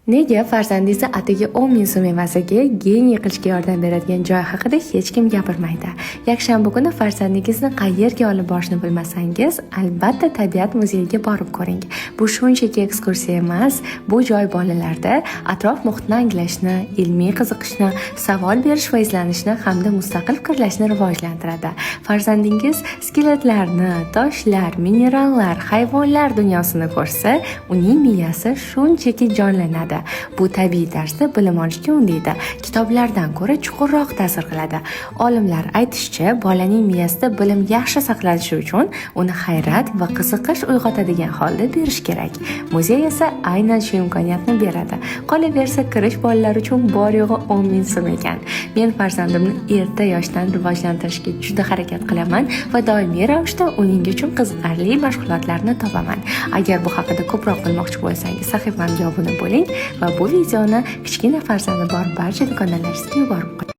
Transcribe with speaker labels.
Speaker 1: Nega farzandingizni atigi 10 ming so'm evaziga geniy qilishga yordam beradigan joy haqida hech kim gapirmaydi? Yakshanba kuni farzandingizni qayerga olib borishni bilmasangiz, albatta tabiat muzeyiga borib ko'ring. Bu shunchaki ekskursiya emas, bu joy bolalarda atrof muhitni anglashni, ilmiy qiziqishni, savol berish va izlanishni hamda mustaqil fikrlashni rivojlantiradi. Farzandingiz skeletlarni, toshlar, minerallar, hayvonlar dunyosini ko'rsa, uning miyasi shunchaki jonlanadi. Bu tabiiy tarzda bilim olishga undaydi. Kitoblardan ko'ra chuqurroq ta'sir qiladi. Olimlar aytishicha, bolaning miyasida bilim yaxshi saqlanishi uchun uni hayrat va qiziqish uyg'otadigan holda berish kerak. Muzey esa aynan shu imkoniyatni beradi. Qolaversa, kirish bolalar uchun bor yo'g'i 10 ming so'm ekan. Men farzandimni erta yoshdan rivojlantirishga juda harakat qilaman va doimiy ravishda uning uchun qiziqarli mashg'ulotlarni topaman. Agar bu haqida ko'proq bilmoqchi bo'lsangiz, sahifamga obuna bo'ling va bu videoni kichkina farzandi bor barcha dugonalaringizga yuborib qo'ying.